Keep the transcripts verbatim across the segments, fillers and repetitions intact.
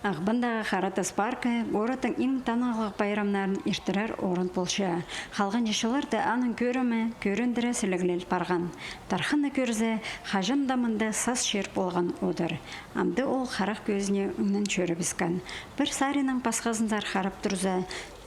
Ағбандағы Харатас паркы городтың иң танығлығ пайрамнарын иртірер орын полча. Халғанҷы чылларда аның кӧрімі кӧріндіре сіліглел парған. Тархынны кӧрзе, хаҷан даа мында сас чир полған одыр. Амды ол харах кӧзіне ӱнін чӧрібіскен. Пір саринаң пасхазынзар харап турза,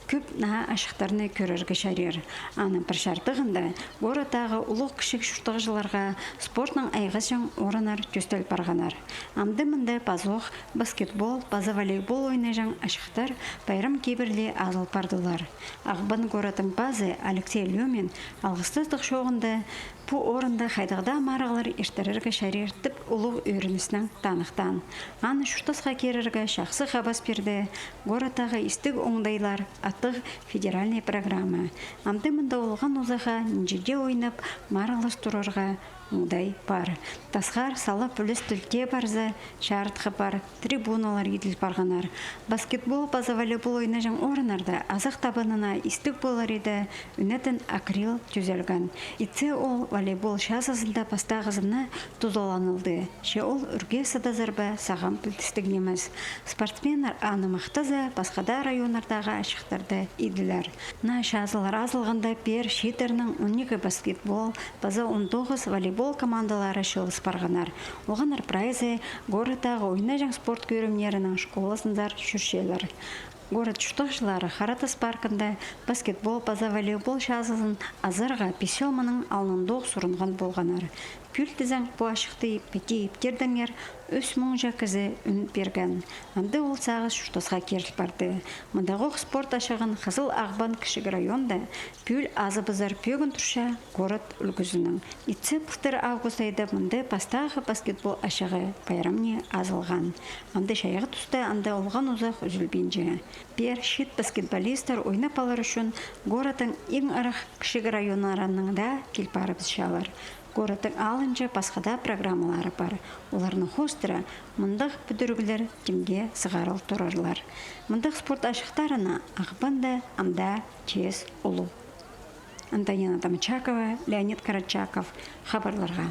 кӧп наа ачыхтарны кӧрерге чарир. Аның пір чардығында городтағы улуғ-кічіг чуртағҷыларға спортнаң айғасчаң орыннар тӧстел парғаннар. Амды мында пазох баскетбол паза волейбол ойнаҷаң ачыхтар пайрам кибірли азыл пардылар. Ағбан городтың пазы Алексей Лёмин алғыстастығ чооғында пу орында хайдағ даа марығлар иртірерге чарир тіп улуғ ӧрініснең таныхтаан. Аны чуртасха кирерге чахсы хабас пирді городтағы «Истіг оңдайлар» аттығ федеральный программа. Амды мында олған узаха нинҷе дее ойнап, марығлас турарға оңдай пар. Тасхар сала пӱлестіл тее парза, чарытхы пар, трибуналар иділ парғаннар. Баскетбол паза волейбол ойнаҷаң орыннарда азах табанына истіг полар иді, ӱнетін акрил тӱзелген. Итсе ол волейбол чазазында пастағызына тузаланылды. Че ол ӱрге садазар ба, сағам пілдістіг нимес. Спортсменнер аны махтаза, пасха даа районнардағы ачыхтарда иділер. Наа чазылар азылғанда пеер чииттернің он ікі баскетбол паза он тоғыс волейбол командалары чыылыс парғаннар. Олғаннар прайзы городтағы ойнаҷаң спорт кӧрімнерінің школазынзар чӧрчелер. Город чуртағҷылары Харатас паркында баскетбол паза волейбол чазызын азарға пис чыл мының алнындох сурынған полғаннар. Пӱӱл тізең, пу ачыхты пети иптердеңер ӱс муңҷа кізі ӱн пирген. Амды ол сағыс чуртасха киріл парды. Мындағох спорт ачығын Хызыл Ағбан кічіг районда пӱӱл азыбызар пӧгін турча город ӱлгӱзінең. Итсе, пылтыр август айда мында пастағы баскетбол ачығы пайрамни азылған. Амды чайғы туста анда олған узах ӱзӱлбинче. Пеер чиит баскетболисттер ойнап алар ӱчӱн городтың иң ырах кічіг районнарынаң даа кил парыбысчалар. Городтың алынҷа пасха даа программалары пар. Оларның хоостыра мындағ пӱдіріглер тимге сығарыл турарлар. Мындағ спорт ачыхтарына Ағбанда ам даа теес улуғ. Антонина Домчакова, Леонид Карачаков, хабарларға.